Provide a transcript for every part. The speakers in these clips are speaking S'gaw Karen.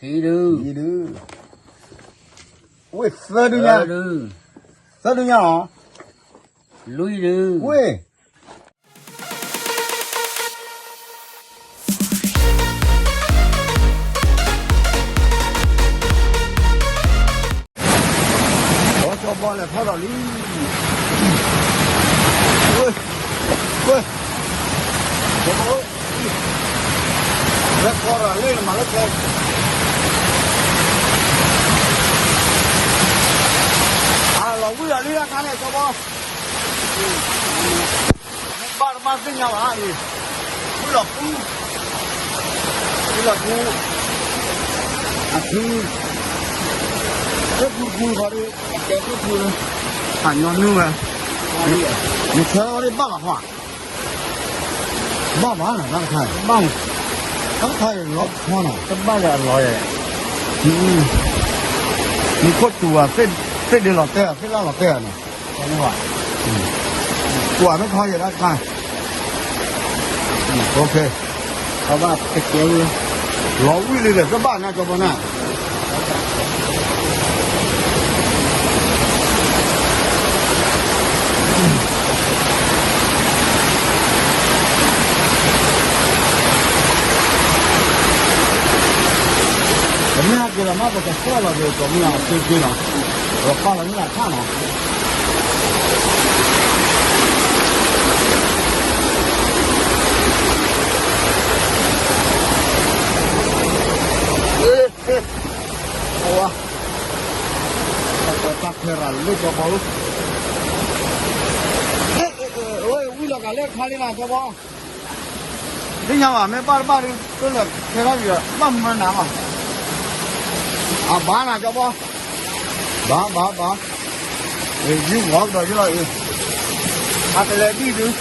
ဒု, ဒု, ဝ့ၢ်သၢဒုညါ, သၢဒုညါလီၤ, လွံၢ်ဒု, ဝ့ၢ် ကၠီဘီလဲၤထီၣ်ဒီးလံ, ဝ့ၢ်, ဝ့ၢ်, ကၠီဘီ, လဲၤကီဒီးလ့ၣ်နမၤလၢကျဲ, အလီၤဝံၣ်ဒီးလံအခါန့ၣ် ကၠီဘီ ဘၣ်တဘၣ်သ့ၣ်ညါဘၣ်အံၤ, ဝံၣ်လီၤပူ, ဝံၣ်လီၤပူ, အဖု, သ့ၣ်ဖုဖုခီဒီး အကဲသ့ၣ်ဖု, ဟးညီနုၢ်ဝဲ, နဆၢထၢၣ်ဘၣ်လီၤဟီ, ဘၣ်ဘၣ်နီၤ တၢ်တခါ, ဘၣ်, တၢ်တခါအံၤလီၤခီနီၤ တဘၣ်လၢအလီၤယဲ, မူခိၣ်တူၤဧါ, သ့ၣ်ဒ့လီၤတဲာ်ဧါ, သ့ၣ်လၣ်လီၤတဲာ်ဧါန့ၣ်, ကွၢ်မ့ၢ်ခီယဲဒၣ်တခါ, လီၤဝံၣ်လံဒီး တဘၣ်န့ၣ် ကၠီဘီန့ၣ် ပမ့ၢ်ဟဲက့ၤလီၤမး ပကဆှၢလီၤက့ၤ ကီၢ်မုၢ်လၢ်အဆ့က့နီၤ, ပပာ်လီၤမုၢ်လၢ်ခါနီၤ, အဝဲ တၢ်ခွဲးရၤလၢကီၢ် ကၠီဘီဧၢ, ဝံၣ်လီၤကးလၢခါလံနီၤ ကၠီဘီ သ့ၣ်ညါဘၣ် မ့ၢ်ဘၣ်တဘၣ်ဒီး တလဲၤခဲထီၣ်က့ၤဒီး ဘၣ်မနုၤနၤဘၣ်, အဘၣ်နၤကၠီဘီ, ဘၣ်ဘၣ်ဘၣ်, ယုၢ်ဂီၤကဒီးယလီၤအံၤ, အတလဲၤဒံၣ်ဒုး,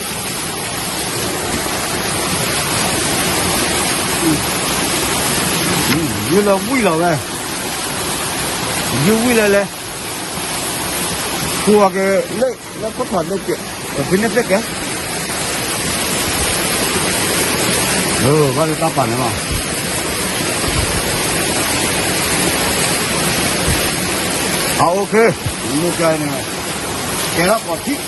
ယုၢ်လၢဝံၣ်လီၤဝဲ, ယုၢ်ဝံၣ်လၢလဲၤ, ဃိက့ၤလၢ လၢခိၣ်ထီၣ်ဒိၣ်က့ၤ, ပဖုန့ၣ်သ့ၣ်ကဲ, ဘၣ်လၢတၢ်ပာ်န့ၣ်လီၤ, အအိၣ်ခ့, မ့ၢ်ကဲန့ၣ် ကဲထီၣ်ကီၢ်ထံး,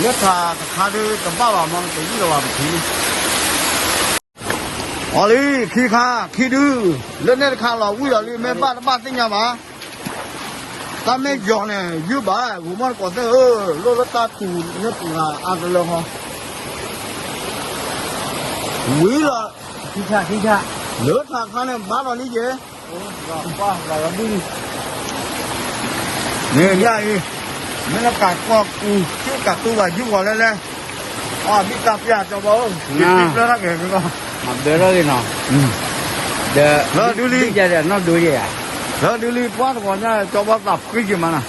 လၢထးတခါဒုးတဘၣ်ဘၣ်မ့ၢ် တယုၢ်လီၤဘၣ်ပထံၣ် အီၤလံ ခံခါ ခံဒု, လၢန့ၣ်တခါလီၤဝံၣ်လီၤလံ မ့ၢ်ဘၣ်တဘၣ်သ့ၣ်ညါဘၣ်, တၢ်မ့ၢ်ယီၤန့ၣ် ယုၢ်ဘၣ် ဂိၤမီၢ်တကိးသ့ၣ်ဧၢ, လိၣ်လၢတၢ်တူၢ်န့ၢ်ပှၤအါတလၢဟီ, ဝံၤလီၤ, လၢထးခါန့ၣ် ဘၣ်လီၤလံယဲၢ် န့ၣ်ညါအံၤ, မ့ၢ်လၢကးကီၢ်ကူၣ် ကးတူၢ်ဘၣ်ယုၢ်ဂီၤလဲၣ်လဲၣ်, အဘံၣ်တၢ်ပျၢ်ကၠီဘီဧၢ, ဘျၢထီၣ်က့ၤ, ဘျၢထီၣ်က့ၤနီၤ, ဒီး လၢဒုလံ, နီၢ်ဒိယဲၢ်ဧါ, လၢဒုလံ ပှၢ်တဂီၤညါ ကၠီဘီသးဖှံက့ၤမးနီၤ,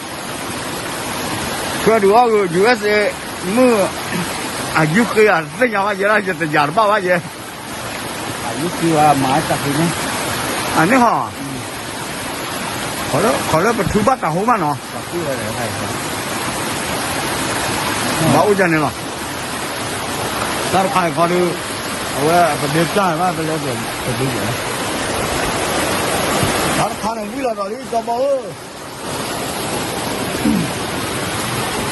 ဆွဲဒုးအီၣ်ဂ့ၤ ယူၢ်အ့ၣ်စ့ မုၢ် အယူၢ်ဃ့အသ့ၣ်ညါဘၣ်ယဲဒၣ် ယတယာ်တဘၣ်ဘၣ်ယဲ အန့ၣ်ဟီ, ခီလၢပထူဘၣ်တၢ်ဟိဘၣ်နီၤ, ဘၣ်အိၣ်ဒ်န့ၣ်လီၤ, တၢ်တခါအံၤခီဒီး အဝဲပဒ့တၢ်ဘၣ်ပလဲပဒ့ယဲ, တၢ်တခါန့ၣ်ဝံၣ်လီၤဒီးလံ ကၠီဘီဧၢ, ကၠီ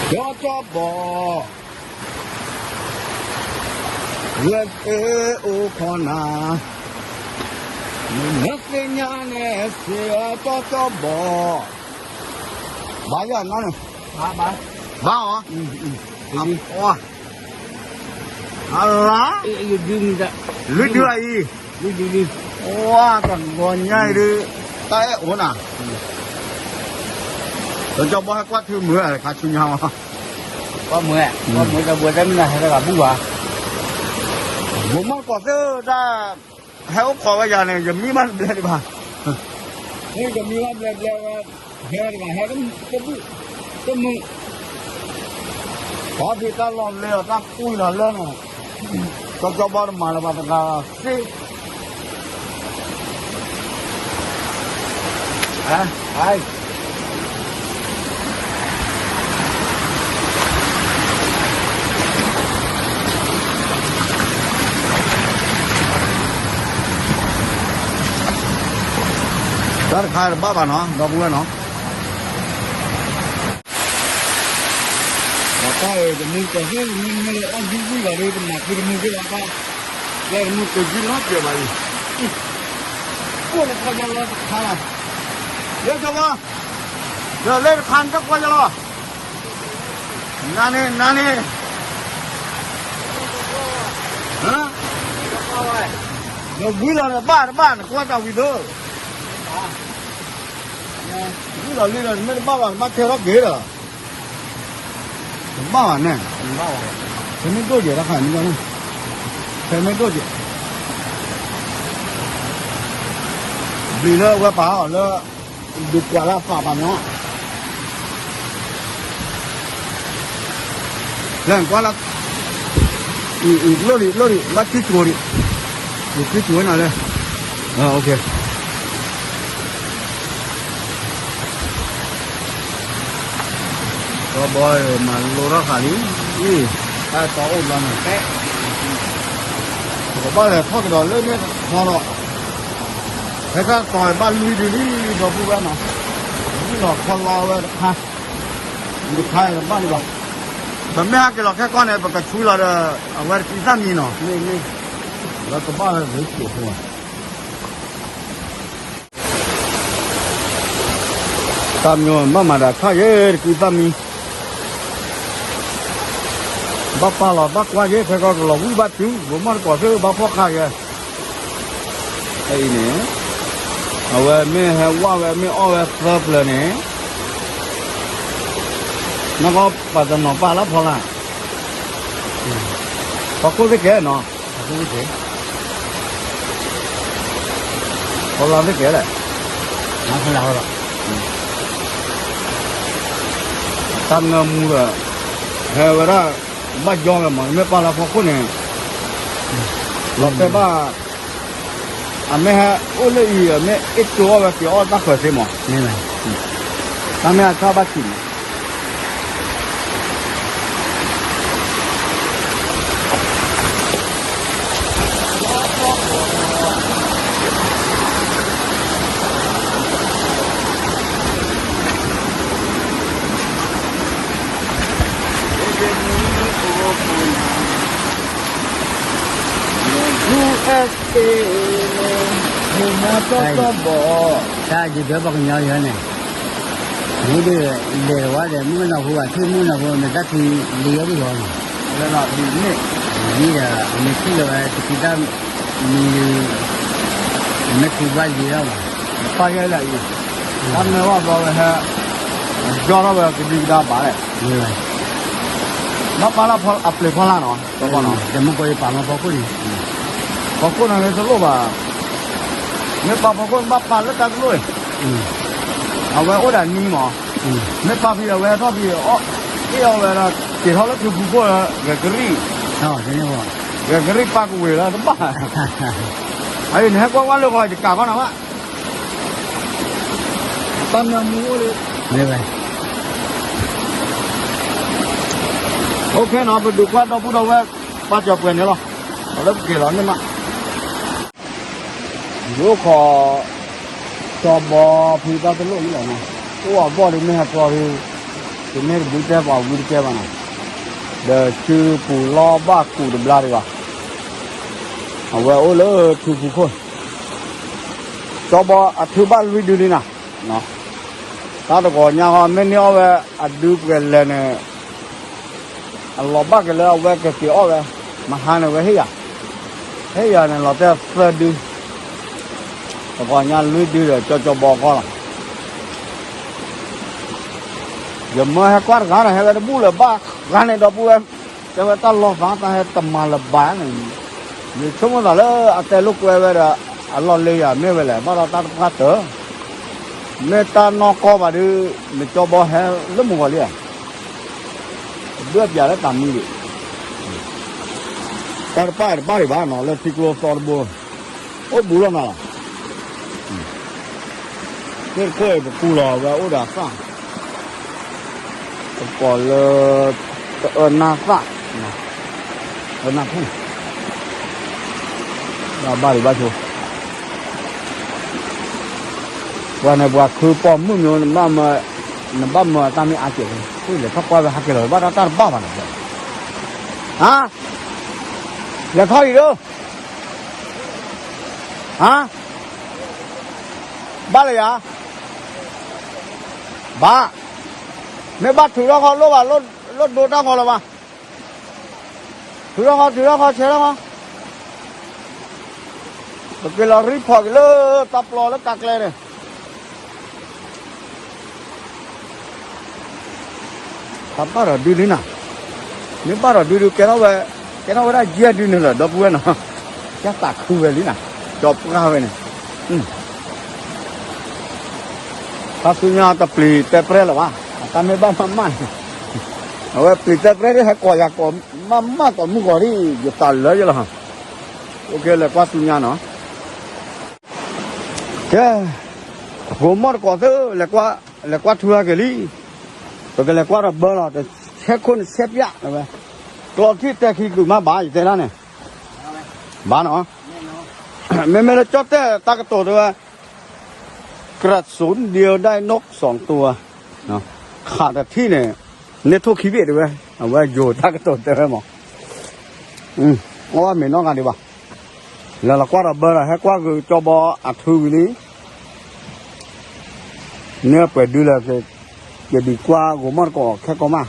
ကၠီဘီ ဝဲသ့ၣ်အိၣ်ခီနၤ, နသ့ၣ်ညါန့ၣ်စ့ၢ်ကီးကၠီဘီ, ဘၣ်ယၤနီၤန့ၣ်, ဘၣ်အီၤ, အလါ, လွံၢ်ဒုအံၤ, ဝါတဂီၤညါအံၤဒုး, တၢ်အဲၣ်အိၣ်နၤ, ဒီးကၠီဘီဟဲကွၢ်ထုမုၢ်အခါဆူညါ, ကွၢ်မုၢ်, ကွၢ်မုၢ်တၢ်ဘှံးတၢ်မနုၤဟဲတဂၤဘူၣ်ဘၣ်, ဘိးမီၢ်တကိးသ့ၣ်တၢ် ဟဲအိၣ်ခိးဝဲယၤန့ၣ် ယမံဘၣ်တဘျဲဒံးဘၣ်, မ့ၢ်ယမံဘၣ်ဘျဲဘျဲဝဲ, ဟဲတဂၤဟဲတဘူၣ်, တမုာ်, ပှၤဖံးတၢ်လီၤလဲၤအီၤတၢ်ကွံလီၤလၢန့ၣ်, ကၠီကၠီဘီတမၤလၢၤဘၣ်တဂၤသ့ ဟဲ တၢ်တခါတဘၣ်ဘၣ်နီၤ ဒီပုၢ်ဝဲၢ်နီၤ. တၢ်အၢ တမူကီၢ်သ့ၣ် မ့မ့ၢ်လၢအီၣ်ဒံဝံၣ်လီၤဒီး တမၤခုတမူက့ၢ်လီၤ တၢ် လၢတမူကီၢ်သ့ၣ်လီၤပျဲၢ်ဘၣ်အံၤ အိၣ်လၢခီယလီၤတခါလီၤ လၢကဝါ ဒီးလၢတခါန့ၣ်တကွၢ်ယလီၤ နၤန့ၣ် နၤန့ၣ် ဒီးဝံၤလီၤဒီးဘၣ်တဘၣ် နကွၢ်တၢ်ဝံၤသၢ ဝံၤလီၤလံဒီး နမ့ၢ်တဘၣ်ဘၣ် နဘၣ်ခဲထီၣ်က့ၤဒီး တဘၣ်ဘၣ်န့ၣ် ခဲမ့ၢ်ဒိၣ်ကဲၤတၢ်ခါန့ၣ် ခဲမ့ၢ်ဒိၣ်ကဲၤ ဘျံၤလၢအဝဲပာ်အီၤလၢ ဒုးကွၢ်လၢအသးပာ်န့ၣ် လဲၤကွၢ်လၢ လိၣ်ဒံး လိၣ်ဒံး ဘၣ်ထံၣ်ကိၤဒံး ယထံၣ်ကိၤဝဲနၤလၢ ကဘီမၤလိထီၣ်ဃာ်လံ အံၤ တၢ်တီအိၣ်ဘျီန့ၣ် ပကဘၣ်လဲၤထီၣ်ကဒီးလၢန့ၣ်တခီဒီး ဖဲတၢ်တီဘၣ်လွံၢ်ဒုလံ ဒီပုၢ်ဝဲၢ်နီၤ လွံၢ်လီၤခီလီဝဲတခါ တခါတဘၣ်လံဘၣ် ပမ့ၢ်ဟဲက့ၤလီၤခဲကီၢ်န့ၣ် ပကဆူလီၤဒီး အဝဲတကံသၣ်မံနီၤ လၢကဘၣ်ဝဲဂ့ၤဆိးဖိ တၢ်မံဘၣ်မၤဒၣ်ခါယဲ တကံသၣ်မံ ဘၣ်ပာ်လီၤဘၣ်ကွၢ်ယဲ ခဲကီၢ်ကလီၤဝံၣ်ဘၣ်တုၤ ပမီၢ်တကိးသ့ၣ်ဘၣ်ဖီၣ်ခါယဲ ဖဲအံၤန့ၣ် အဝဲမ့ၢ်ဟဲဝၣ်ဝဲမ့ၢ်အီၣ်ဝဲသၢပျၢၤန့ၣ် နကပာ်တနီၤပာ်လၢဖီလာ် ဖီခိၣ်သ့ၣ်ကဲနီၤ ဖီလာ်သ့ၣ်ကဲလဲၣ် တၢ်မံမူဒီး ဟဲဝဲဒၣ် ဘၣ်ယီဝဲမး မ့ၢ်ပာ်လၢဖီခိၣ်န့ၣ် လီၤတဲာ်ဘၣ် အမ့ၢ်ဟဲအိၣ်လၢအံၤ အမ့ၢ်အ့ၣ်ကၠိအီၣ်ဝဲက့ၤအီၣ်တၢ်ဃၢၤသ့မး တၢ်မ့ၢ်အဆၣ်ဘၣ်ဆံးမး ယူဢ့စ်အ့ မ့ၢ်မၤတီတီဘီ တၢ်ယဒၢပှၤကညီယၤန့ၣ် မ့ၢ်ဒ်လဲၤဝဲဒီး မုၣ်ကနီၤဖိဘၣ် ထံၣ်မုၣ်ကနီၤဖိ မ့ၢ်တၢ်ထံလံၤအီၤဒ်ယီၤန့ၣ် လၢလီၤဒ်န့ၣ် ဒ်ဒီး မ့ၢ်ထံၣ်လၢၤဝဲ တကံတၢ်မံလံ မ့ၢ်ထံဘၣ်လံၤလီၤဘၣ် ပာ်ယဲလၢအံၤ တၢ်မ့ၢ်ဝဲဘျီဝဲဟဲ ယီထီၣ်ဝဲကဒံကဒါဘၣ်လဲၣ် ဘၣ်ပာ်လၢအပျ့ၤဖီလာ်နီၤ တမ့ၢ်ကီးယပာ်မီၤဖီခိၣ် ဖီခိၣ်န့ၣ်လၢတလိၣ်ဘၣ် မ့ၢ်ပာ်ဖီခိၣ် ဘၣ်ပာ်လၢတၢ်တလိၣ်အံၤ အဝဲအိၣ်ဒၣ်နံၤမး မ့ၢ်ပာ်ဖဲအဝဲထီၣ်ဖဲ အ့ၣ်အီၣ်ဝဲဒီး က့ၤထီၣ်လၢထူဖူခိၣ်လၢ ဂဲၤကရံၣ် ဂဲၤကရံၣ်ပာ်ကဝ့ၤလၢတဘၣ် အံၤနဟဲကွၢ်ကွၢ်လၢဂီၤ ယကးခီနၤဘၣ် တၢ်မ့ၢ်မူအိၣ်လံ မ့ၢ်ဝဲ အိၣ်ခဲနီၤ ပဒုးကွၢ်ဒီပုၢ်ဒီဝဲၢ် ပာ်စၢၤပှဲၤန့ၣ်လီၤ အလၢပက့ၤလီၤန့ၣ်မး ယအိၣ်ခိး ကၠီဘီဖုတၢ်တလိၣ်အံၤလီၤနီၤ အိၣ်အဘီၣ်ဒ်မ့ၢ်ဟဲကီဒီး တမ့ၢ်တဘျုးတဲပှၤဝံတကဲဘၣ်နီၤ ဒီးစုပူၤလီၢ်ဘၣ်ကူးတဘျါဒံးဘၣ် အဝဲအိၣ်လၢထူဖူခိၣ် ကၠီဘီအထုဘၣ်လွံၢ်ဒုလံနီၤ တၢ်တဂီၤညါဟီ မ့ၢ်န့ၢ်အီၣ်ဝဲအဒုပှဲၤလဲၣ်န့ၣ် အလီၤဘၣ်က့ၤလၢအဝဲကက့ၤအီၣ်ဝဲ မဟါန့ၣ်ဝဲဟ့ၣ်ယၤ ဟ့ၣ်ယၤန့ၣ်လီၤတဲာ်သၢဒု တဂီၤညါလွံၢ်ဒုဒီးကၠီကၠီဘီဃီလီၤ ယမၢဟဲကွၢ်တဂၤန့ၣ် ဟဲဝဲတဘူၣ်လၢၤဘၣ်ဂၤန့ၣ် ဒီပုၢ်ဝဲၢ် တဲဝဲတၢ်လီၤသးတၢ်ဟဲတမၤလၢၤဘၣ်န့ၣ် ယဆိကမိၣ်သးလၢအတဲလိာ်ကွဲဝဲဒီး အလီၢ်လ့ယၤမ့ၢ်ဝဲလဲၣ် ဘၣ်ဒီးတၢ်တပှၢ်တၢၢ် မ့ၢ်တၢ်နီၢ်ကီၢ်ဘၣ်ဒီး နကၠီဘီဟဲလၢမုၢ်ဂီၤလံဧါ ဒွဲၣ်ပၠးလၢတၢ်မံဒံး တၢ်တပၢ်တဘၣ်ဒံးဘၣ်နီၤ လၢထံကျိသီတဘိ အိၣ်ဘူးလီၤနၤလီၤ သ့ၣ်တခိၣ်အံၤပကူလီၤဝဲအိၣ်ဒီးအသၣ် ပကိးလၢ တအၢနၢ်သၣ် အၢနၢ်ဖူၣ် ဘၣ်ဘၣ်ဒံးဘၣ်ဆိ တၢ် ပှၤန့ၣ်ပှၤခုပိာ်မုၣ်မ့ၢ် နဘၣ်မၢအတၢ်မ့ၢ်အါကဲး, လဲၤထီၣ်ကွၢ်ဝဲဟးက့ၤလီၤ ဘၣ်တၢ်တၢ်တဘၣ်ဘၣ်န့ၣ်, ဟါ, လဲၤခီအံၤဒိ, ဟါ, ဘၣ်လၢယၤ, ဘၣ်, မ့ၢ်ဘၣ်ထုးထီၣ်ခီလိၣ်ဘၣ်, လိၣ်ဒိတၢ်ဃီလၢၤဘၣ် ထုးထီၣ်ဃီ ထုးထီၣ်ဃီ ဆဲးထီၣ်ဃီ, ပက့ၤလီၤရံဖီၣ်က့ၤလၢတၢ်ပျီလၢကါကျဲန့ၣ်, တၢ်ဘၣ်ဒီးဒုန့ၣ်နၤ, မ့ၢ်ဘၣ်ဒီးဒုဒု ကဲထီၣ်ဝဲ, ကဲထီၣ်ဝဲဒၣ်ယဲၢ်ဒုန့ၣ်လီၤ ဒီပုၢ်ဝဲၢ်နီၤ, ကဲသးခုဝဲလံနၤ, ဒီးပှၢ်ဝဲန့ၣ်, ခါဆူညါတပျံၤတဲပြဲလၢၤဘၣ်, အတၢ်မ့ၢ်ဘၣ်မးမးန့ၣ်, အဝဲပျံၤတဲပြဲဒ်ဟဲကိးယၤကိးမးမးကိးမုၢ်ဂီၤဒ် ယသးလၢယလီၤ, အိၣ်က့ၤလဲၤကွၢ်ဆူညါနီၤ, ကဲ, ဂိၤမီၢ်တကိးသ့ၣ်, လဲၤကွၢ်ထူဟဲက့ၤလံ, ပကလဲၤကွၢ်ဒီးဘၢလီၤ တဆဲခိၣ်နဆဲပျၢ်ဝဲ, ကျီခံတဲခံကုာ်မးဘၣ် ယတဲဒၣ်န့ၣ်, ဘၣ်နီၤ, မ့မ့ၢ်လၢကၠီၣ်တဲၣ်တၢ်ကတိၤတဲဝဲ, กระสุนเดียวได้นกสองตัว, ခးတထံၣ်န့ၣ်, န့ၢ်ထိၣ်ခံဘ့ၣ်တဲဝဲ, အဝဲယိၤတၢ်ကတိၤတဲဝဲမး, အီၣ်ဘၣ်မ့ၤနီၢ်ဂၤဒံးဘၣ်, လၢလီၤကွၢ်ဒီးဘၢဒီး ဟဲကွၢ်ဂုာ်ကၠီဘီအထူဝံၤလံ, န့ၣ်ပှဲၤဒုလၢ ကဒုးကွၢ်ဂိၤမီၢ်တကိးခဲကိးမး,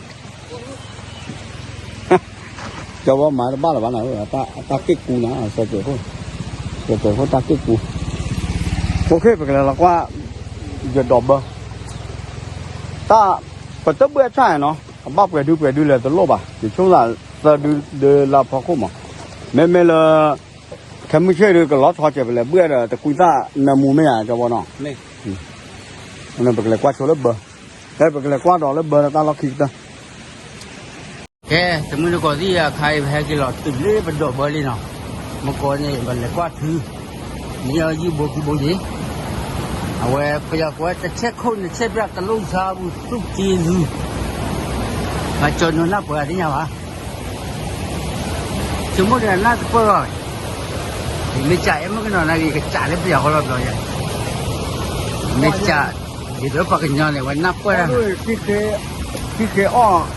ကၠီဘီမၤတဘၣ်လၢၤဘၣ်နၤ, တၢ်က့ၢ်ကူနၤ, စဲးကဲးဖိ, စဲးကဲးဖိတၢ်က့ၢ်ကူ, အိၣ်ခ့ ပကလဲၤလီၤကွၢ်, ယဒိးဘၢ, တၢ်, ပတဘၣ်ဆၣ်နီၤ, အဘၣ်ပှဲၤဒုပှဲၤဒုလဲၤတလိၣ်ဘၣ်, ယဆိသးသၢဒုဒုလၢဖီခိၣ်မး, မ့မ့ၢ်လၢ ခဲမုၢ်ဆ့ၣ်ဒုးကလီၤဆီကဲး ပလဲၤဘှဲၣ်ဒီးတကွံသၣ်နၢမူမ့ၢ်ဧါ ကၠီဘီနီၤ, ပကလဲၤကွၢ်ဆိလၢဘၢ, ပကလဲၤကွၢ်ဒီးလၢဘၢဒီးတၢ်လီၢ်ခံကတၢၢ်, ကဲ, တမုၢ်တကိးသ့ၣ်အခါအံၤ ပဟဲက့ၤလီၤတုၤလၢပဒိးဘၢလံနီၤ, မ့ၢ်ကိးန့ၣ် ပလဲၤကွၢ်ထု, မ့ၢ်ယုၢ်ဘိခံဘိက့ၤ, အဝဲပယီၤကိးဝဲ တဆဲခိၣ်နဆဲပျၢ် ကလိၣ်ဆါပူၤ သုးက့လူၤ, မၤကၠီၤနူၤနၢ်ပှၤသ့ၣ်ညါဘၣ် ဆိကမိၣ်ဒီးနၢ်တပၢၢ်ဘၣ်, မ့ၢ်ကးအဲၣ်မုၣ်ကနီၤနာ်က့ၤ ကစးလၢပယီၤဃီလီၤဘျီယဲ, မ့ၢ်ကး, ဒ်သိးပှၤကညီန့ၣ် ဝဲနၢ်ပၢၢ်တၢ်န့ၣ်, ခံဃဲအီၣ်,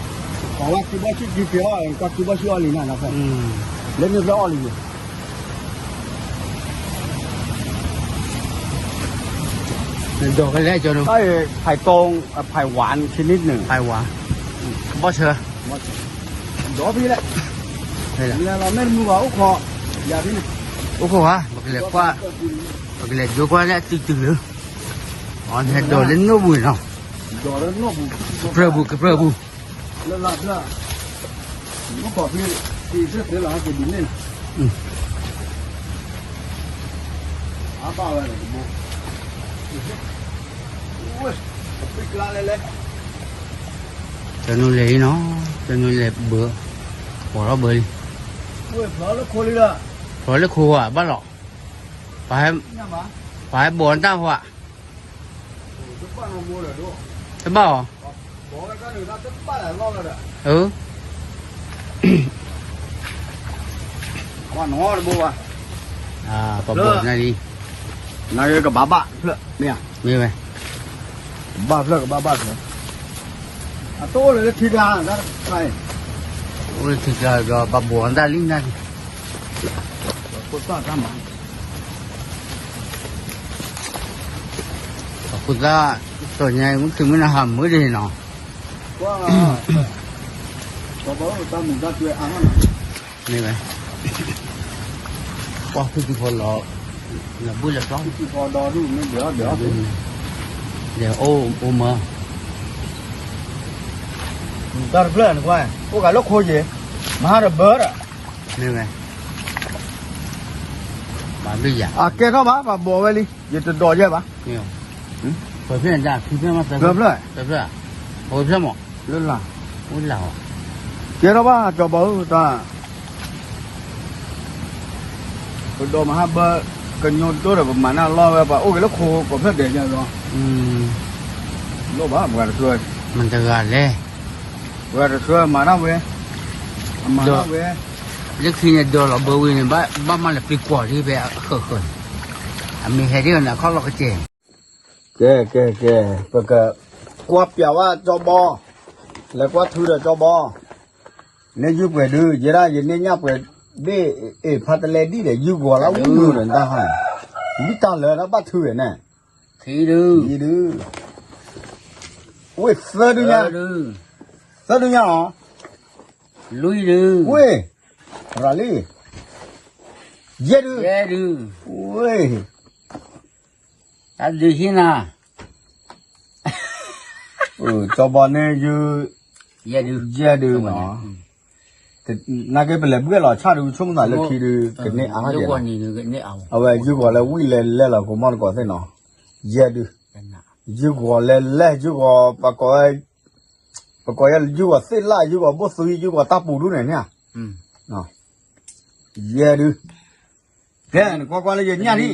ပှၤဝဲခံဘီဆံခံဃဲအီၣ် ကွၢ်ခံဘီဆံအီၣ်လံနၤ, လၢန့ၣ်ဖျၢၣ်အီၣ်လံယဲ နဒိးဖဲလဲၣ်ကၠီနူၤ, ไผ่ตอง ไผ่หวานชนิดหนึ่ง ไผ่หวาน, ဘီၣ်ဆၢ, ဒိးဖဲလဲၣ်, လဲၤလီၤမ့ၢ်တမုာ်ဘၣ်အိၣ်ခိး, ယၤဖဲန့ၣ်, အိၣ်ခိးဧါ, ပကလဲၤကွၢ်, ပကလဲၤဒိကွၢ်လၢအတုၤတုၤလၢ, အန့ၣ်ဒိးလၢနိၣ်ပူၤနီၤ, ကပြၢၢ်ပူၤ ကပြၢၢ်ပူၤ လၢလၢ်ဖျၢၣ်, မ့ၢ်ကီၢ်ဖဲ, ဖဲဖျၢၣ်ဖဲလၢဟဲက့ၤဒ်န့ၣ်, အါဘၣ်ဝဲလၢတဘိ, ဝဲ, အပှ့ၤကျါလဲၣ်လဲၣ်, တနူလဲၤလံနီၤ, တနူလဲၤဘၢ, ပိာ်ထီၣ်ဘၢလံ, ဝဲဖျီလၢခိလံလီၤ, ဖျီလၢခိဝဲဘၣ်လီၤ, ပှၤဟဲ, ပှၤဟဲဘိးနတၢ်ဟဲ တဘၣ်အီၤ, ပဘိးနၤလံ, နာ်က့ကဘၣ်ဘၣ်ဖျၢၣ်, မ့ၢ်ဧါ, မ့ၢ်ဝဲ, ကဘၣ်ဖျၢၣ်ကဘၣ်ဘၣ်ဖျၢၣ်, အတအိၣ်လၢထံကျါ, အိၣ်လၢထံကျါဒီးဘၣ်ဘိးနတၢ်လံနၤလံ, ဖိသၣ်တၢ်မၤ အဃိသတး, တညါအံၤမုၢ်ခံမုၢ်နၤဟးမုၢ်ဒ်နီၤ, မ့ၢ်ဝဲ, ပှၤဖုၣ်ကံၢ်ဖီလီၤ, နဘုၣ်လဲၤဖျီ, လဲၤအိၣ်အိၣ်မၢ, တၢ်တဖျၢၣ်နကွၢ်, အိၣ်ဂၤလၢခိယဲ, မဟါတဘၢဒီး, မ့ၢ်ဝဲ, ဘၣ်ဘ့ၣ်ယၤ, အကဲထီၣ်ဘၣ် ပှၤဘိးဝဲလံ, ယတဒိးယဲဘၣ်, ပဖျၢၣ်န့ၣ်, သၢဖျၢၣ်, သၢဖျၢၣ်, အဝဲဖျၢၣ်မး, လၢလၢ်, အိၣ်လၢ်, ကဲထီၣ်ဘၣ် ကၠီဘီဧၢ တၢ် ပဒိးမဟါဘၢ ကညီဒိၣ်ဒီး ပမၤနၢ်လီၢ်ဝဲ ပှၤအိၣ်က့ၤလၢခိကိးဖျၢၣ်ဒဲးညါလီၤ, လိၣ်ဘၣ်ပှၤတဖျၢၣ်, မတၤတဂၤလဲၣ်, ပှၤတဖျၢၣ်မၤတၢ်ဝဲ, အမၤတၢ်ဝဲ, လၢခံန့ၣ်ဒိးလီၤဘၢဝံၤန့ၣ် ဘၣ်မၤလၢပျံၤကွီၢ်ဒ်ဖဲအဃၢၤဃၢၤန့ၣ်, အမ့ၢ်ဟဲဒ်န့ၣ် အခီၣ်လီၢ်ကစဲၢ် ကဲ ကဲ ကဲ, ပကကွၢ်ပျးဝဲကၠီဘီ, လဲၤကွၢ်ထုးဒီးကၠီဘီ, န့ၢ်ယုၢ်ပှဲၤဒုး, ယဲဒၣ်ယန့ၢ်ညၣ်ပှဲၤဘ့ၣ်, အ့ၣ် ဖါတလဲဒ်ဒီး ယုၢ်ဂီၤလၢဝံၣ်မုာ်ဒီးတၢ်ဟါ, ဝံၣ်တၢ်လၢတၢ်ဘၣ်ထုးဝဲန့ၣ်, ဒုး, ဝ့ၢ်သၢဒုညါ, သၢဒုညါလီၤ, လွံၢ်ဒု, ဝ့ၢ်, ရၤလံ, ယဲၢ်ဒု, ယဲၢ်ဒု, ဝ့ၢ် တၢ်ဒုးဟံၣ်နၤ, ကၠီဘီန့ၣ်ယုၢ်, ယဲၢ်ဒု, ယဲၢ်ဒုနီၤ, နာ်က့ပလဲၤဘှဲၣ်လီၤဆၣ်ဒုး ဆိကမိၣ်သးလၢခံဒုး ကန့ၢ်အါထီၣ်က့ၤလီၤ, အဝဲယုၢ်ဂီၤလၢဝံၣ်လဲၤလဲၣ်လီၤ ကမီၢ်တကိးသ့ၣ်နီၤ, ယဲၢ်ဒု, ယုၢ်ဂီၤလဲၤလဲၣ် ယုၢ်ဂီၤပကိး ပကိးယဲၢ်ယုၢ်ဂီၤသ့ၣ်လၣ် ယုၢ်ဂီၤဘိၣ်သွံ ယုၢ်ဂီၤတၢ်ပူၤဒုန့ၣ်, ယဲၢ်ဒု, ကဲ နကွၢ်ကွၢ်လၢယညၣ်ဒံၣ်,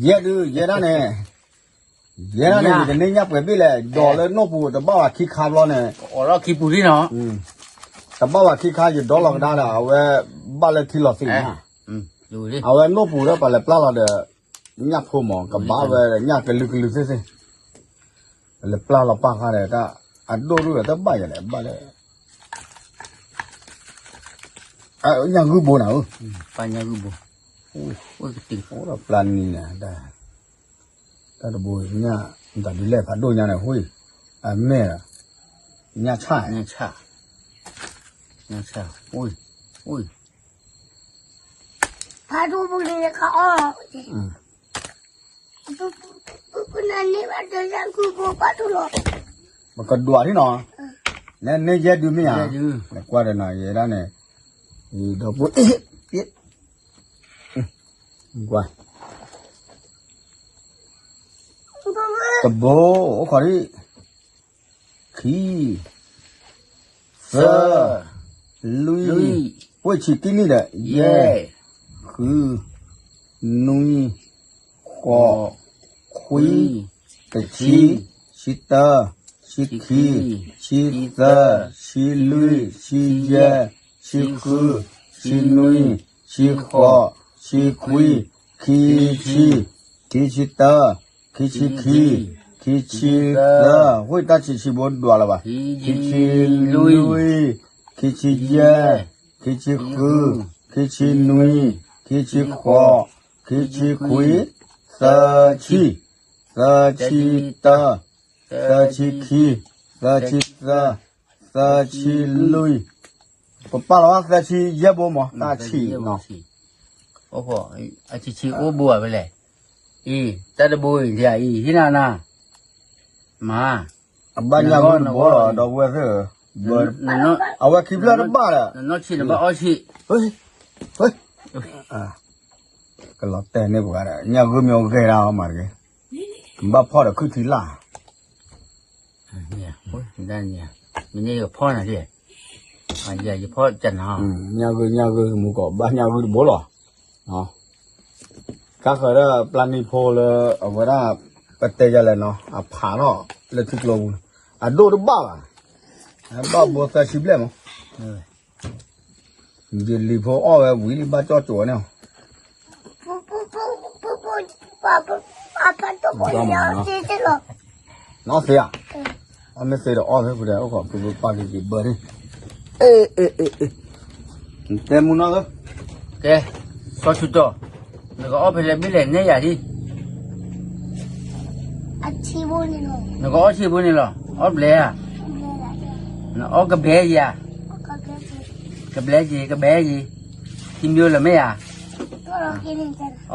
ယဲၢ်ဒု, ယဲဒၣ်န့ၣ်, ယဲဒၣ်န့ၣ် ယကန့ၢ်ညၣ်ပှဲၤဘ့ၣ်လဲၣ် ဒီးလၢနီၢ်ပူၤတဘၣ်ဝဲခံခါဘျီန့ၣ်, တဘၣ်ဝဲခံခါ ယဒီလီၤကဒါဒီး အဝဲဘၣ်လၢထံလီၤသ့ၣ်ညါ, အဝဲနီၢ်ပူၤဒီးပှၤလဲၤပျၢ်လီၤဒီး ညၣ်ဖိမး ကဘၣ်ဝဲညၣ်ကလုာ်ကလုာ်သ့ၣ်သ့ၣ်, လဲၤပျၢ်လီၤပၢ်ဃာ်ဒီး အဒိၣ်ဒိၣ်ဒီးတဘၣ်ယၤလဲၣ် ဘၣ်လၢ ညၣ်ဂုၢ်ဘိနၤဧၢ, တၢ်တဘိညၣ်, တၢ်ဒုးလဲၣ်ဖးဒိၣ်ညါန့ၣ် ဟူ, အမဲၢ်, ညၣ်ဆၣ်, ဖးဒိၣ်ဘိန့ၣ် ခးအီၣ်, ပကဒွးထံနီၤ, နန့ၢ်ယဲၢ်ဒုမ့ၢ်ဧါ, ကွၢ်ဒီးနီၤ ယဲဒၣ်န့ၣ်, ဒီပုၢ်, ကွၢ်, တဘိ, အိၣ်ခိးဒံး, ခံ, သၢ, လွံၢ်, ဝ့ၢ်ဆံးကံၣ်နံၣ်ဒီး ယဲၢ်, ဃု, နွံ, ဃိး, ခွံ, တဆံ, ဆံတၢ, ဆံခံ, ဆံသၢ, ဆံလွံၢ်, ဆံယဲၢ်, ဆံဃု, ဆံနွံ, ဆံဃိး, ဆံခွံ, ခံဆံ, ခံဆံတၢ, ခံဆံခံ, ခံဆံသၢ, ဝ့ၢ်တၢ်ဆံးဆံးဘိဒွးလၢၤဘၣ်, ခံဆံလွံၢ်, ခံဆံယဲၢ်, ခံဆံဃု, ခံဆံနွံ, ခံဆံဃိး, ခံဆံခွံ, သၢဆံ, သၢဆံတၢ, သၢဆံခံ, သၢဆံသၢ, သၢဆံလွံၢ်, ပပာ်လီၤသၢဆံယဲၢ်ဘိမး တၢ်ဆံးနီၤ, အဆံးဆံးအိၣ်ဘိဧါဖဲလဲၣ်, အံၤ တၢ်တဘိအံၤ အံၤ ဟံးနၤနၤ, မၤ, အဘၣ်ညၣ်ဂုၢ်တဘိလီၤ ဒီပုၢ်ဝဲၢ်သ့ၣ်ဧၢ, အဝဲခံဖျၢၣ်တဘၣ်ဒီး, နနီၢ်ဆံးနဘၣ်အီၣ်ဆံး, ကလီၤတဲာ်န့ၢ်ပှၤဒီး ညၣ်ဂုၢ်မ့ၢ်အိၣ်ဂဲၤဒၣ်အီၤမးတဂ့ၤ, ဘၣ်ဖီၣ်ဒီးခုၣ်ထံလာ် မ့ၢ်န့ၣ်ယဖီၣ်နၤ, ယဖီၣ်ကနၤ, ညၣ်ဂုၢ် ညၣ်ဂုၢ် မူကီး ဘၣ်ညၣ်ဂုၢ်တဘိလီၤ, ကါဃၢၤဒီးပျၢ်နံၤဖိလၢအဝဲဒၣ် ပတဲယၤလဲၣ်နီၤ အဖးထီၣ်လၢထံကျိပူၤ, အဒိၣ်တဘၣ်ဘၣ်, ဘၣ်ဘိသၢဆံဘျဲၣ်မး ယလံၤဖိအီၣ်ဝဲဝံၤလံ ဘၣ်ကၠီၣ်ကၠိဝဲန့ၣ်, နအီၣ်သ့ဧါ, အီၣ်မ့ၢ်သ့ဒီးအီၣ်သ့ ဖုဒဲး အိၣ်ခိးဖုဖုပၢ်က့ၤက့ၤဘၢန့ၣ်, တဲမူနီၢ်ဧၢ, ကဲ, စီၤဆူၣ်တီၤ, နကအီၣ်ဖဲလဲၣ်မ့ၢ်လဲၣ် နဲယၤဒံး နကအီၣ်ဆံးဖိန့ၣ်လီၤ, အီၣ်ဘျဲဧါ, နအီၣ်ကဘဲယၤ, ကဘဲယၤ ကဘဲယၤ, ထံမ့ၢ်လၢမ့ၢ်ဧ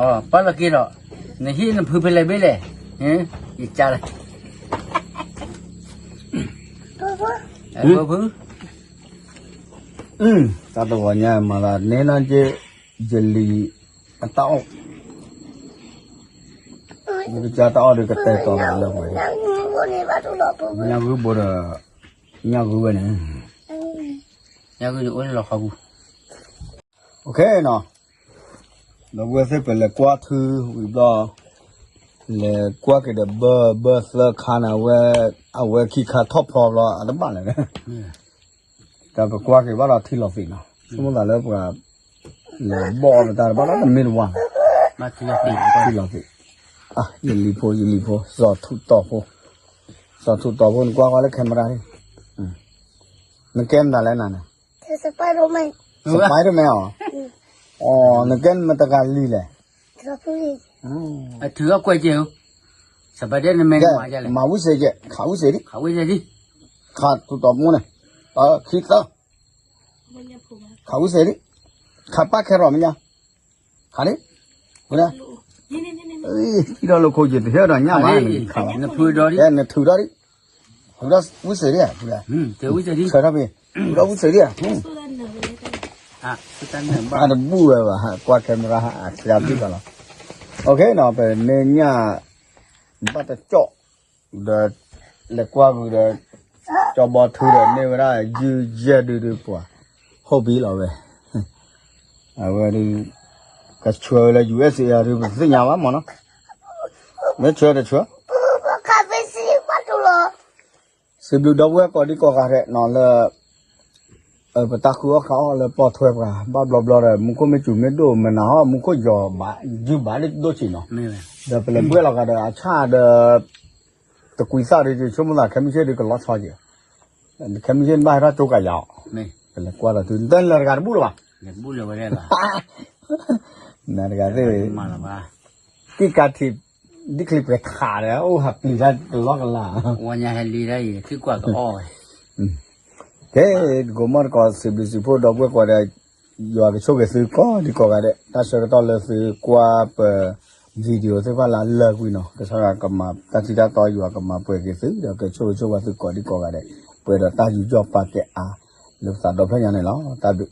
ါ, ပၢ်လီၤက့ၤဒီး, နဟံၣ်နဖုဖဲလဲၣ်ဘ့ၣ်လဲၣ်, ယကါလၢ ဖု တၢ်တဂီၤညါမၤသးန့ၣ်နီၢ်က့, ယလံၤအတၢ်အီၣ်, ယကစၢ်တၢ်အီၣ်ဒီးကတဲာ်ကတီၤသးလၢပှဲၤ, ညၣ်ဂုၢ်ဘိဒီး, ညၣ်ဂုၢ်ဝဲန့ၣ်, ညၣ်ဂုၢ်အိၣ်လီၤခီပူၤ, အိၣ်ခ့နီၤ, ဒီပုၢ်ဝဲၢ်သ့ၣ် ပလဲၤကွၢ်ထုဝံၤဘျီ, လဲၤကွၢ်က့ၤဒီးဘၢ ဘၢသၢခါန့ၣ် အဝဲ, အဝဲခံခါထီၣ်ဖျီဘျီ အတဘၣ်လဲၣ်, တၢ်ကကွၢ်က့ၤဘၣ်ဒီးထံလီၤသ့ၣ်နီၤ, ဆိကမိၣ်သးလၢပှၤ, လဲၤဘီၣ်လၢတၢ်တဘၣ်ဒီးတမ့ၢ်တဝါ, ထံလီၤသ့ၣ်, ယလံၤဖိ ယလံၤဖိ စီၤထူးတီၤဖိ, စီၤထူးတီၤဖိ နကွၢ်ဃီလၢ camera လံ, နကဲမတၤလဲၣ်နၤန့ၣ်, Spiderman အီၤ, အီၤ နကဲမတၤတဂၤလံၤလဲၣ်, ထုးကွဲကဲ, မၤဝံစ့ကဲ, ခးဝံစ့ဒံး, ခးထူးတီၤဖိန့ၣ်, ခံသၢ ခးဝံစ့ဒံး, ခးပၢ်ခဲရီၣ်မ့ၢ်ညါ, ခးဒံး, ဝဲဒၣ်, ထံၣ်ဒီးလိာ်ခိၣ်ယတဟဲဒီးညၣ်မး, နထုးဒီးဒံး, ထုးဒီးဝံစ့ဒံး, ထုးဒီးဝံစ့ဒံး, အတဘူၣ်ဝဲဘၣ်, ကွၢ် camera အဆှါတံၢ်ဘၣ်လီၤ, ပမ့ၢ်ညၣ် ဘၣ်တကၠီၣ် ဒီး လဲၤကွၢ်ကွံာ်ဒီး ကၠီဘီထုဒီးန့ၢ်ဝဲဒၣ် ယုၢ်ယဲၢ်ဒုဒုပှၤ ဟိၣ်ဘံလီၤဝဲ, အဝဲဒု ကဆှၢဝဲလၢ ယူၢ်အ့ၣ်စ့ ဒု ပတသ့ၣ်ညါဘၣ်မးနီၤ, မ့ၢ်ဆှၢတဆှၢ စံးဘျုးဒီပုၢ်ဝဲၢ်ကိးဒံကိးဂၤဒဲးနီၤလၢ ပတၢ်ဃုအီၣ်ဃုအီၣ်လၢပီၣ်ထွဲပှၤ ဘၣ်ဘျီဘျီဒီး မူခိၣ်မ့ၢ်စူၤမ့ၢ်ဒိၣ်မနၤဟီၣ် မူခိၣ်ယီၤဘၣ် ယုၢ်ဘၣ်ဒိၣ်ဆံးနီၤ, ဒီးပလဲၤဘှဲၣ်လီၤဂာ်ဒီးအဆၣ်ဒီး တကွံသၣ်ဒီး ယဆိကမိၣ်သး ခဲမုၢ်ဆ့ၣ်ဒုး ကလီၤဆီက့ၤ, ခဲမုၢ်ဆ့ၣ်နဘၣ်ဟဲထီၣ်ကၠိကၤယၤအီၤ, ပလဲၤကွၢ်ဒီးသု နတလဲၤတဂၤတဘူၣ်လၢၤဘၣ်, နတဂၤသ့ၣ် ကံၣ်ကးထံး ဒ်ချံးပှဲၤထးဒီး အိၣ်ဟးပျံၤတၢ်တလီၢ်ကလါ, ဝဲညါဟဲလံဒၣ်အံၤ ထံၣ်ကွၢ်ကအီၣ်ဝဲ, ကဲ တကိးမီၢ်တကိး စံးဘျုးစံးဖှိၣ်ဒီပုၢ်ဝဲၢ်ကိးဂၤဒဲး, ယွၤကဆိၣ်ဂ့ၤသုကိးဒံကိးဂၤဒဲး, တၢ်ဆၢကတီၢ်လၢသုကွၢ်ပ video သ့ၣ်တဖၣ်လၢအလၢာ်ကွံာ်နီၤ, ကစၢ်ယွၤကမၤတၢ်ထံတၢ်တီ ယွၤကမၤပှဲၤက့ၤသု ဒီးကဆိၣ်ဂ့ၤဆိၣ်ဝါသုကိးဒံကိးဂၤဒဲး, ပှဲၤဒီးတၢ်ယူးယီၣ်ပာ်ကဲအါ လၢပသးဒီဖျၢၣ်ညါန့ၣ်လီၤ. တၢ်ဘျုး